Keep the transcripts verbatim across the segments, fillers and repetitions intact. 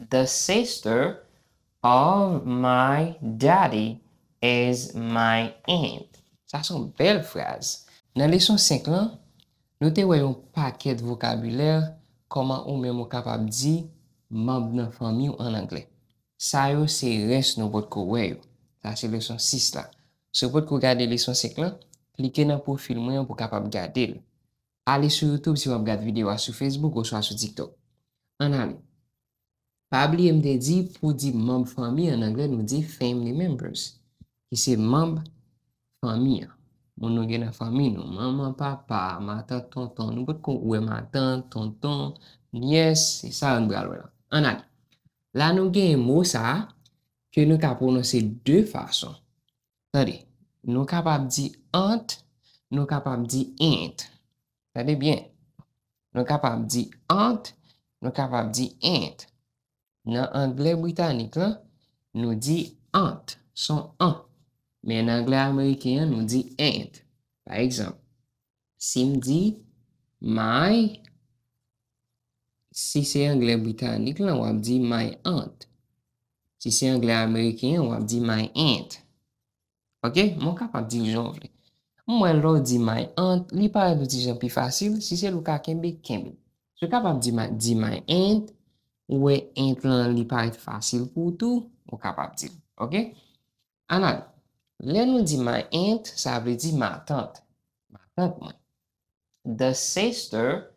The sister of my daddy is my aunt. Sa se yon bèl fraz. Nan leson senk lan, nou te wè yon pakèt vokabilè, kòman ou menm ou kapab di manm nan fanmi w an anglè. Sa yo se rès nou potko wè yo. Sa se leson sis la. Si w potko gade leson senk lan, klike nan pwofil mwen an pou w kapab gade l. Ale sou YouTube si w ap gad videyo a sou Facebook oswa sou TikTok. Ann ale. Pa bliye m te di pou di manm fanmi an anglè nou di family members, ki se manm fanmi an. Moun nou gen nan fanmi nou, manman, papa, matant, tonton. Nou potko wè matant, tonton, nyès, se sa nou pral wè la. Ann ale. La nou gen mo sa a ke nou ka pwononse de fason. Tande, nou kapab di aunt, nou kapab di aunt. Tande byen. Nou kapab di aunt, nou kapab di aunt. Nan anglè britanik lan, nou di aunt, son an. Men nan anglè ameriken an, nou di aunt. Pa egzanp, si m di my, si se anglè britanik lan, w ap di my aunt. Si se anglè ameriken an, w ap di my aunt. Ok? Men w kapab di l jan w vle. M wè lè w di my aunt, li parèt yon ti jan pi fasil. Si se l ou ka kenbe, kenbe. Si w kapab di my, di my aunt, ou wè aunt lan li parèt fasil pou ou tou, ou kapab di l. Ok? Ann ale. Lè nou di my aunt, sa vle di matant. Matant mwen. The sister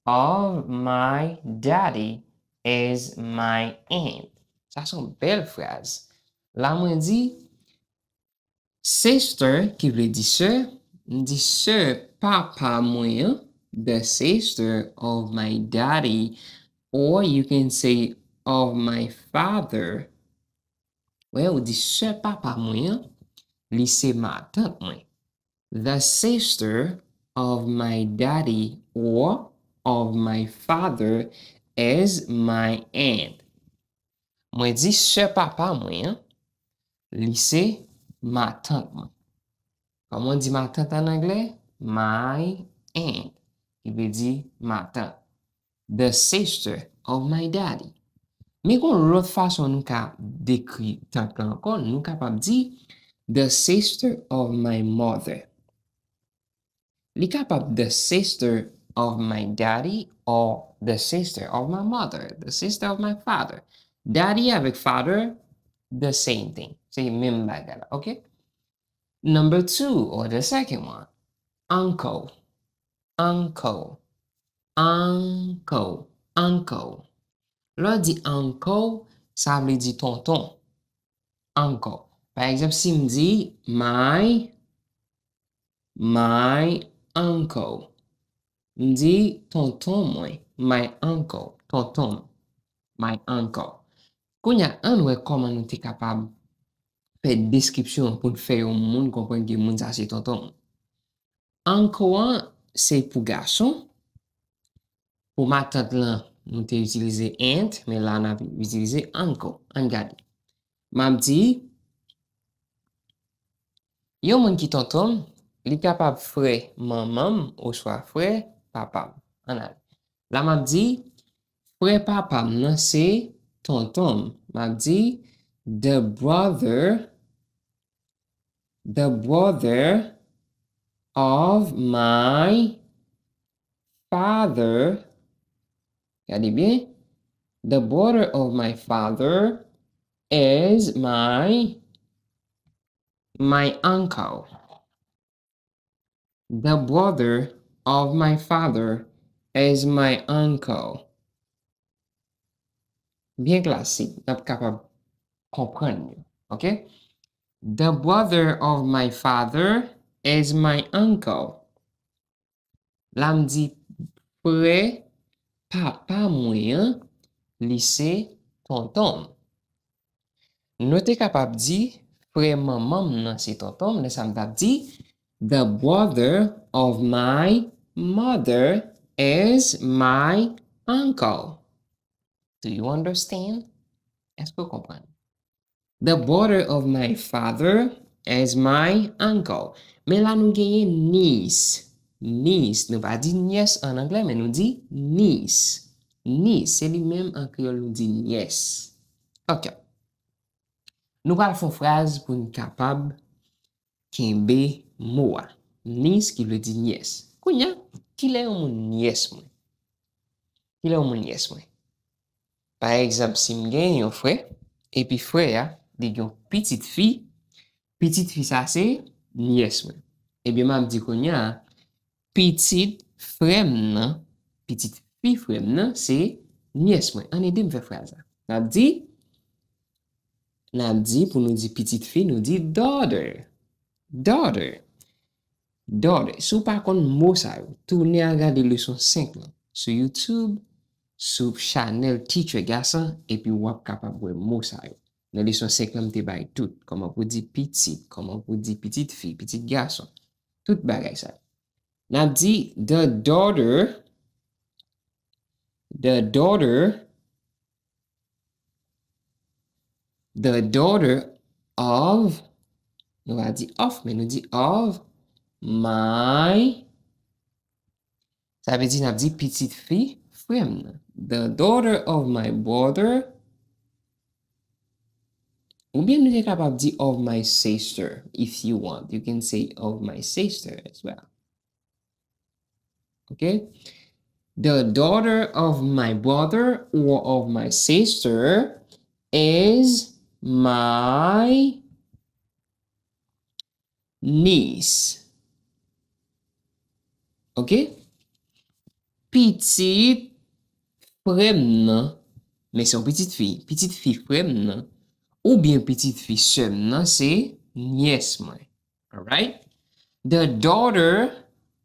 of my daddy is my aunt. Sa se yon bèl fraz. La mwen di, sister, ki vle di sè, m di sè papa mwen an, the sister of my daddy, or you can say of my father. Wè, ou di sè papa mwen an, li se matant mwen. The sister of my daddy or of my father is my aunt. Mwen di sè papa mwen an, li se matant mwen. Kòman w di matant an anglè? My aunt, ki vle di matant. The sister of my daddy. Men gen yon lòt fason nou ka dekri tant lan ankò, nou kapab di the sister of my mother. Li kapab the sister of my daddy or the sister of my mother, the sister of my father. Daddy avèk father, the same thing. Se menm bagay la, ok? Number two, or the second one, uncle. Uncle. Uncle. Uncle. Lè w di uncle, sa vle di tonton. Uncle. Pa egzanp, si m di my, my uncle. M di tonton mwen, my uncle, tonton m, my uncle. Kounye a, ann wè kòman nou te kapab fè deskripsyon an pou n fè yon moun konprann ke moun sa se tonton m. Uncle an se pou gason. Pou matant lan, nou te itilize aunt, men la n ap itilize uncle. Ann gade. M ap di, yon moun ki tonton m, li kapab frè manman m oswa frè papa m. Ann ale. La m ap di, frè papa m nan se tonton m. M ap di, the brother, the brother of my father. Gade byen. The brother of my father is my, my uncle. The brother of my father is my uncle. Byen klasik, n ap kapab konprann yo. Ok? The brother of my father is my uncle. La m di frè papa mwen an, li se tonton m. Nou te kapab di frè manman m nan se tonton m, lè sa m t ap di the brother of my mother is my uncle. Do you understand? Èske w konprann? The brother of my father is my uncle. Men la nou genyen niece. Niece. Nou pa di nyès an anglè, men nou di niece. Niece, se li menm an kreyòl nou di nyès. Ok. Nou pral fè yon fraz pou n kapab kenbe mo a. Niece ki vle di nyès. Kounye a, kilè yon moun nyès mwen? Kilè yon moun nyès mwen? Pa egzanp, si m gen yon frè, epi frè a, li gen yon pitit fi, pitit fi sa se nyès mwen. Ebyen, m ap di kounye a, pitit frè m nan, pitit fi frè m nan, se nyès mwen. Ann ede m fè fraz la. N ap di, n ap di, pou nou di pitit fi, nou di daughter. Daughter. Daughter. Si w pa konn mo sa yo, tounen al gade leson senk lan sou YouTube, sou chanèl Teacher Gason, epi w ap kapab wè mo sa yo. Nan leson senk lan, m te bay tout. Kòman pou di pitit, kòman pou di pitit fi, pitit gason. Tout bagay sa yo. N ap di the daughter, the daughter, the daughter of, nou pa di of, men nou di of my, sa vle di n ap di pitit fi frè m nan. The daughter of my brother. Oubyen nou te kapab di of my sister, if you want. You can say of my sister as well. Ok? The daughter of my brother or of my sister is my niece. Ok? Pitit frè m nan, men se yon pitit fi, pitit fi frè m nan, oubyen pitit fi sè m nan, se nyès mwen. Alright? The daughter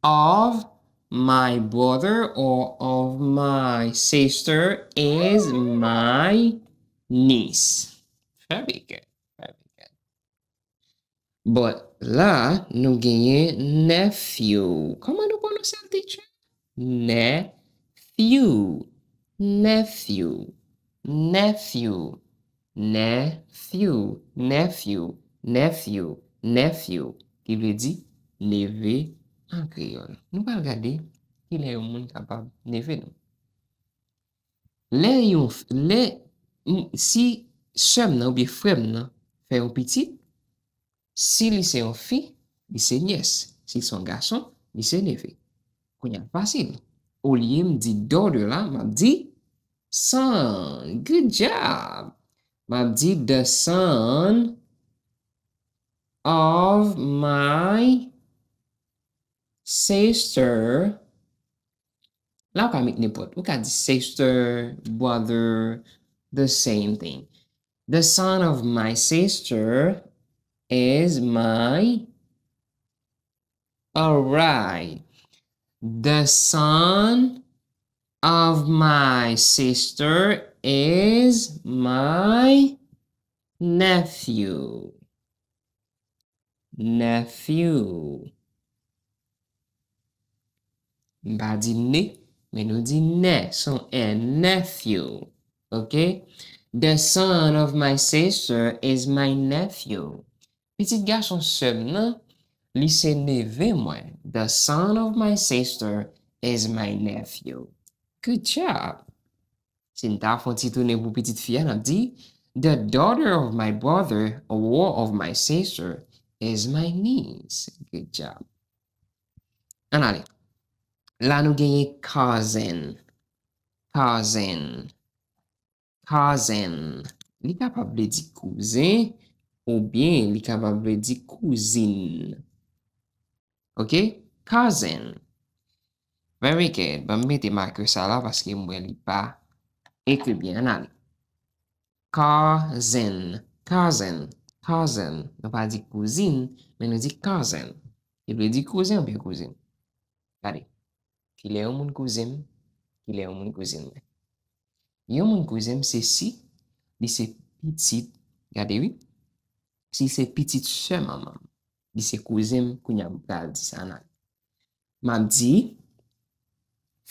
of my brother or of my sister is my niece. Very good. Very good. Bon, la, nou genyen nephew. Kòman nou pwononse l, teacher? Nephew. Nephew. Nephew. Nephew. Nephew. Nephew. Nephew. Ki vle di neve an kreyòl. Nou pral gade kilè yon moun kapab neve nou. Lè yon, lè, m- si sè m nan oubyen frè m nan fè yon pitit, si li se yon fi, li se nyès. Si l se yon gason, li se neve. Kounye a l fasil. Olye m di daughter la, m ap di son. Good job. M ap di the son of my sister. La ou ka met nenpòt. Ou ka di sister, brother, the same thing. The son of my sister is my, alright. The son of my sister is my nephew. Nephew. M pa di ne, men nou di nè, se yon N, nephew. Ok? The son of my sister is my nephew. Pitit gason sè m nan, li se neve mwen. The son of my sister is my nephew. Good job. Si n ta fè yon ti tounen pou pitit fi a, n ap di, the daughter of my brother or of my sister is my niece. Good job. Ann ale. La nou genyen cousin. Cousin. Cousin. Li kapab vle di kouzen, oubyen li kapab vle di kouzin. Ok? Cousin. Very good. Ban m mete makè sa la paske m wè li pa ekri byen. Ann ale. Cousin. Cousin. Cousin. Nou pa di kouzin, men nou di cousin. Ki vle di kouzen oubyen kouzin. Gade. Kilè yon moun kouzen m? Kilè yon moun kouzen mwen? Yon moun kouzen m se si li se pitit, gade wi, si li se pitit sè manman m, li se kouzen m, kounye a m pral di sa nan. M ap di,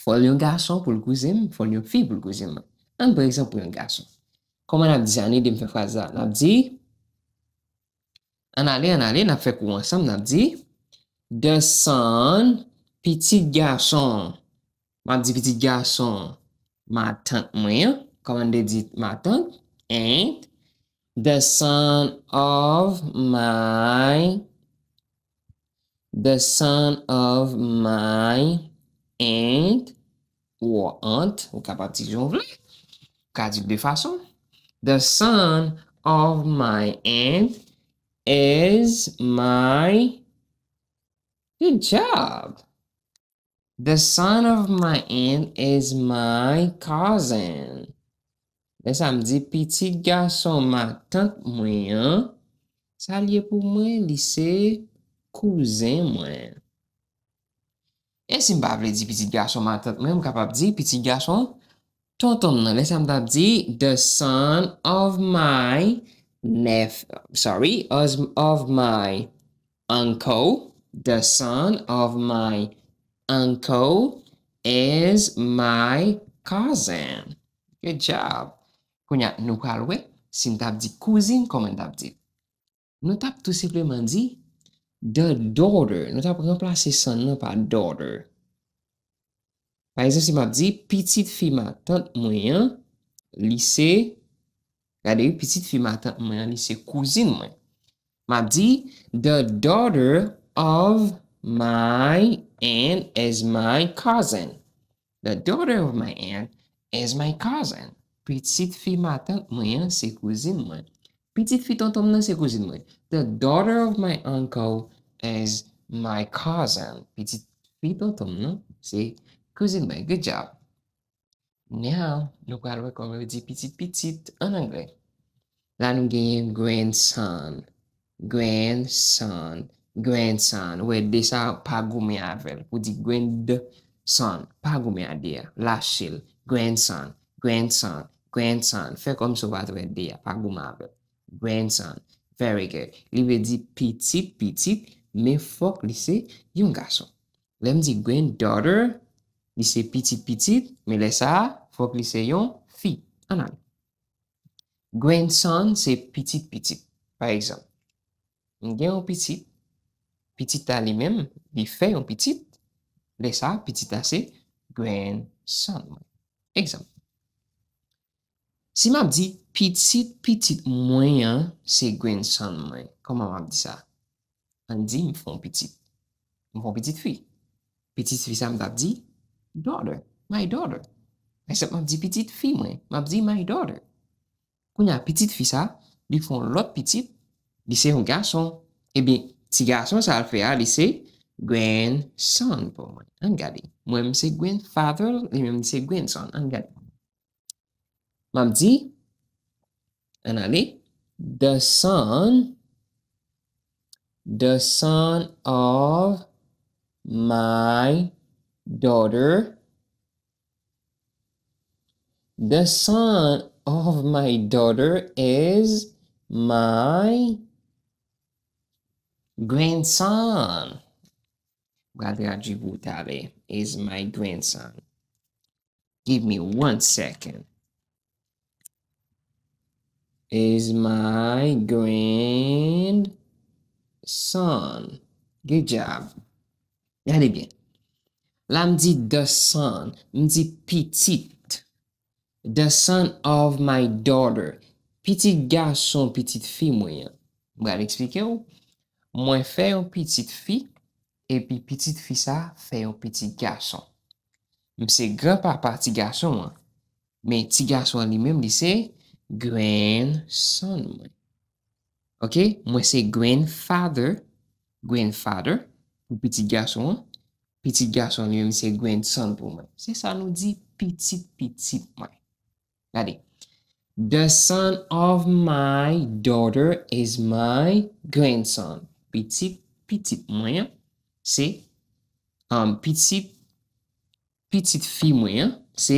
fò l yon gason pou l kouzen m, fò l yon fi pou l kouzen mwen. Ann pran egzanp pou yon gason. Kòman n ap di sa? Ann ede m fè fraz la. N ap di, ann ale, ann ale, n ap fè kou ansanm, n ap di, the son, pitit gason. M ap di pitit gason. matant mwen an, kòman n te di matant? Aunt. The son of my, the son of my aunt, ou aunt, ou kapab di jan w vle. Ou ka di l de fason. The son of my aunt is my, good job. The son of my aunt is my cousin. Lè sa m di pitit gason matant mwen an, sa l ye pou mwen, li se kouzen mwen. E si m pa vle di pitit gason matant mwen, m kapab di pitit gason tonton m nan. Lè sa m t ap di the son of my nephew, sorry, of my uncle, the son of my uncle is my cousin. Good job. Kounye a, nou pral wè si m t ap di kouzin, kòman m t ap di. Nou t ap tou senpleman di the daughter. Nou t ap ranplase son nan pa daughter. Pa egzanp, si m ap di pitit fi matant mwen an, li se, gade wi, pitit fi matant mwen an, li se kouzin mwen. M ap di the daughter of my aunt is my cousin. The daughter of my aunt is my cousin. Pitit fi matant mwen an se kouzin mwen. Pitit fi tonton m nan se kouzin mwen. The daughter of my uncle is my cousin. Pitit fi tonton m nan se kouzin mwen. Good job. Now, nou pral wè kòman yo di pitit pitit an anglè. La nou genyen grandson, grandson, grandson. Ou wè de sa pa goumen avè l. Pou di grandson, pa goumen a de a. Lache l. Grandson, grandson, grandson. Fè kòmsi w pa t wè de a, pa goumen avè l. Grandson. Very good. Li vle di pitit pitit, men fòk li se yon gason. Lè m di granddaughter, li se pitit pitit, men lè sa a, fòk li se yon fi. Ann ale. Grandson se pitit pitit. Pa egzanp, m gen yon pitit, pitit la li menm, li fè yon pitit, lè sa a, pitit la se grandson mwen. Egzanp, si m ap di pitit pitit mwen an se grandson mwen, kòman m ap di sa? Ann di m fè yon pitit. M fè yon pitit fi. Pitit fi sa m t ap di daughter, my daughter. Pa egzanp, m ap di pitit fi mwen, m ap di my daughter. Kounye a, pitit fi sa, li fè yon lòt pitit, li se yon gason. Ebyen, ti gason sa l fè a, li se grandson pou mwen. Ann gade. Mwen, m se grandfather, li menm, li se grandson. Ann gade. M ap di, ann ale, the son, the son of my daughter, the son of my daughter is my grandson. M pral tradui pou ou talè. Is my grandson. Give me one second. Is my grandson. Good job. Gade byen. La m di the son, m di pitit. The son of my daughter. Pitit gason pitit fi mwen an. M pral eksplike w. Mwen fè yon pitit fi, epi pitit fi sa fè yon pitit gason. M se granpapa ti gason an, men ti gason an li menm, li se grandson mwen. Oke? Mwen se grandfather, grandfather pou pitit gason an. Pitit gason an li menm se grandson pou mwen. Se sa nou di pitit pitit mwen. Gade. The son of my daughter is my grandson. Pitit pitit mwen an se, um, pitit pitit fi mwen an se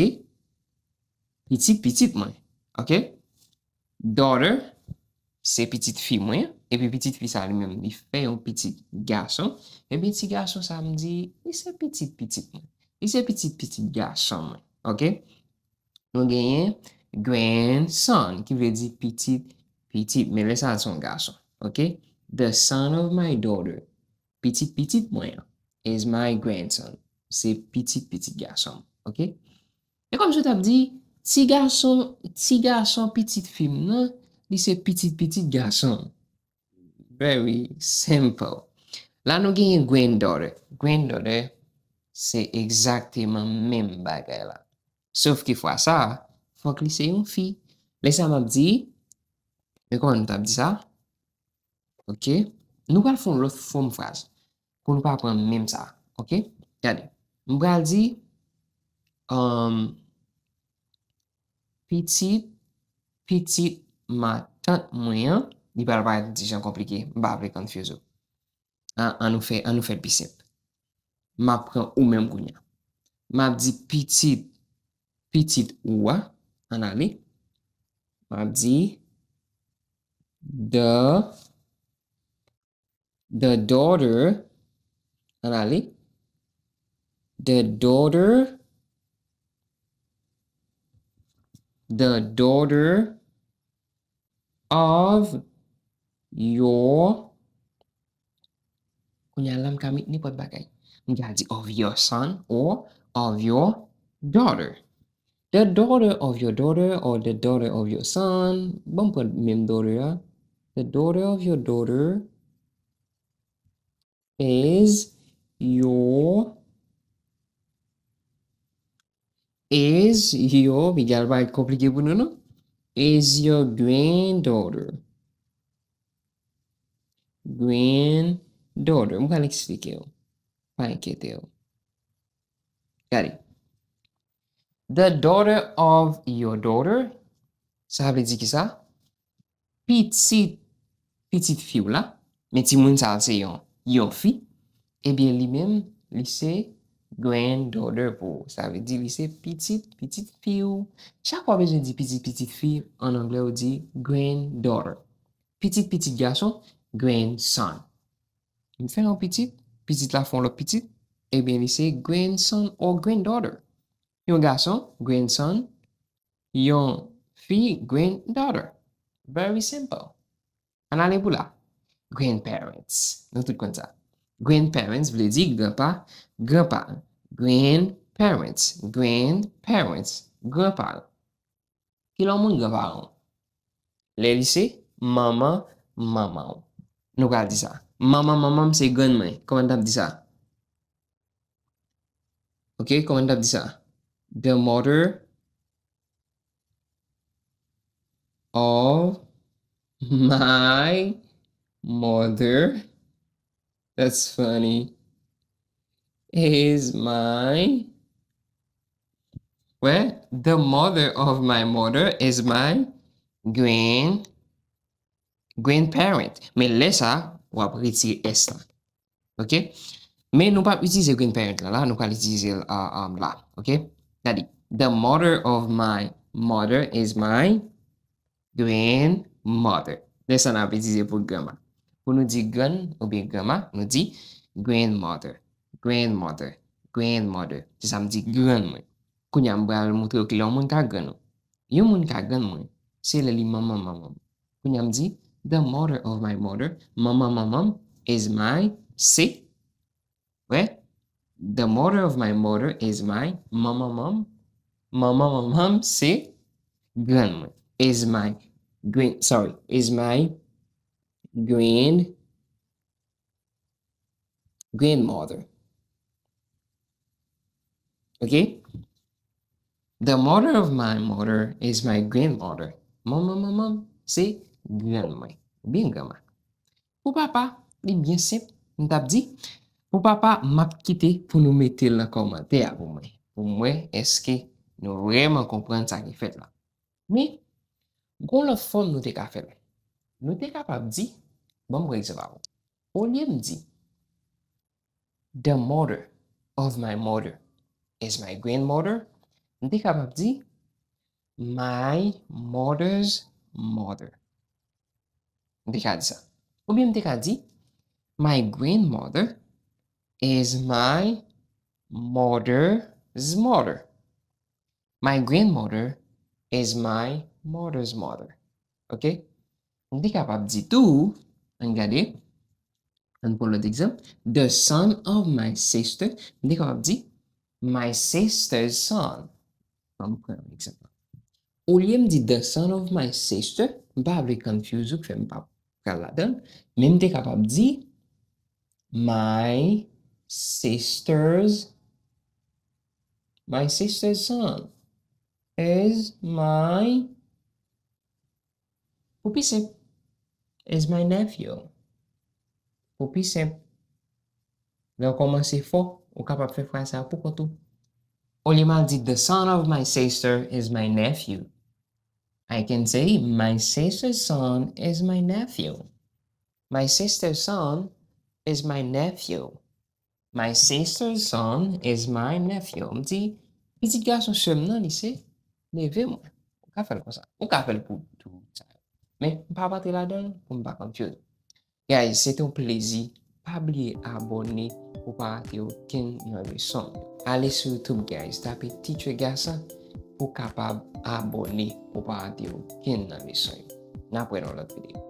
pitit pitit mwen. Oke? Daughter se pitit fi mwen, epi pitit fi sa li menm, li fè yon pitit gason. Ebyen, ti gason sa m di, li se pitit pitit mwen. Li se pitit pitit gason mwen. Oke? Nou genyen grandson, ki vle di pitit pitit, men lè sa a se yon gason. Oke? The son of my daughter. Pitit pitit mwen an is my grandson. Se pitit pitit gason m. Oke? E kòmsi w t ap di, ti gason, ti gason pitit fi m nan, li se pitit pitit gason m. Very simple. La nou genyen granddaughter. Granddaughter, se egzakteman menm bagay la. Sof ke fwa sa, fòk li se yon fi. Lè sa m ap di, men kòman nou t ap di sa? Ok. Nou pral fè yon lòt fòm fraz. Pou nou pa pran menm sa. Ok? Gade. M pral di, um, pitit, pitit matant mwen an, li pral parèt yon ti jan konplike. M pa vle confuse ou. An, an nou fè, an nou fè l pi senp. M ap pran ou menm kounye a. M ap di pitit, pitit ou a, ann ale. M ap di the, the daughter, ann ale. The daughter, the daughter of your, kounye a la m ka met nenpòt bagay. M ka di of your son or of your daughter. The daughter of your daughter or the daughter of your son. Bon, m pran menm daughter a. The daughter of your daughter is your, is your, piga l pa konplike pou nou, non? Is your granddaughter. Granddaughter. M pral eksplike w. Pa enkyete w. Gade. The daughter of your daughter. Sa vle di ki sa? Pitit, pitit fi w la. Men timoun sa a se yon, yon fi. Ebyen, li menm, li se granddaughter pou ou. Sa vle di li se pitit, pitit fi w. Chak fwa w bezwen di pitit, pitit fi, an anglè, ou di granddaughter. Pitit, pitit gason, grandson. M fè yon pitit, pitit la fè yon lòt pitit, ebyen, li se grandson or granddaughter. Yon gason, grandson, yon fi, granddaughter. Very simple. Ann ale pou la. Grandparents. Nou tout konn sa. Grandparents vle di granpa, granparan. Grandparents, grandparents, granparan. Kilè yon moun granparan w? Lè li se manman manman w. Nou pral di sa. Manman manman m se grann mwen. Kòman n t ap di sa? Ok, kòman n t ap di sa? The mother of my mother. That's funny. Is my, well, the mother of my mother is my grand, grandparent. Men lè sa, w ap retire S la. Ok? Men nou p ap itilize grandparent la, la, nou pral itilize l, uh, um, la. Ok? Gade. The mother of my mother is my grandmother. Lè sa n ap itilize pou granma. Pou nou di grann oubyen granma, nou di grandmother, grandmother, grandmother. Se sa m di grann mwen. Kounye a m pral montre w kilè yon moun ka grann ou. Yon moun ka grann mwen, se lè li manman manman m. Kounye a m di, the mother of my mother, manman manman m, is my, se, wè, the mother of my mother is my, manman manman m, manman manman m se grann mwen, is my, grand, sorry, is my grand, grandmother. Ok? The mother of my mother is my grandmother. Manman manman m se grann mwen, oubyen granma. Pou papa, li byen senp, m t ap di, pou papa, m ap kite pou nou mete l nan kòmantè a pou mwen. Pou m wè èske nou vrèman konprann sa ki fèt la. Men, gon lòt fòm nou te ka fè l. Nou te kapab di, ban m pran egzanp avè w. Olye m di, the mother of my mother is my grandmother, m te kapab di, my mother's mother. M te ka di sa. Oubyen m te ka di, my grandmother is my mother's mother. My grandmother is my mother's mother. Ok? M te kapab di tou, ann gade, ann pran lòt egzanp, the son of my sister, m te kapab di, my sister's son. Ann pran yon egzanp. Olye m di the son of my sister, m pa vle confuse ou, k fè m pa pral ladan l, men m te kapab di my sister's, my sister's son is my, pou pi senp, is my nephew. Pou pi senp, lè w kòmanse fò, ou kapab fè fraz sa yo pou kont ou. Olye m al di the son of my sister is my nephew, I can say my sister's son is my nephew. My sister's son is my nephew. My sister's son is my nephew. M di, pitit gason sè m nan, li se neve mwen. Ou ka fè l konsa. Ou ka fè l pou tou sa yo. Men, m pa rantre ladan l pou m pa confuse. Guys, se te yon plezi. Pa bliye abòne pou pa rate okenn nan leson yo. Ale sou YouTube, guys, tape Teacher Gasa pou kapab abòne pou pa rate okenn nan leson yo. N ap wè nan lòt videyo.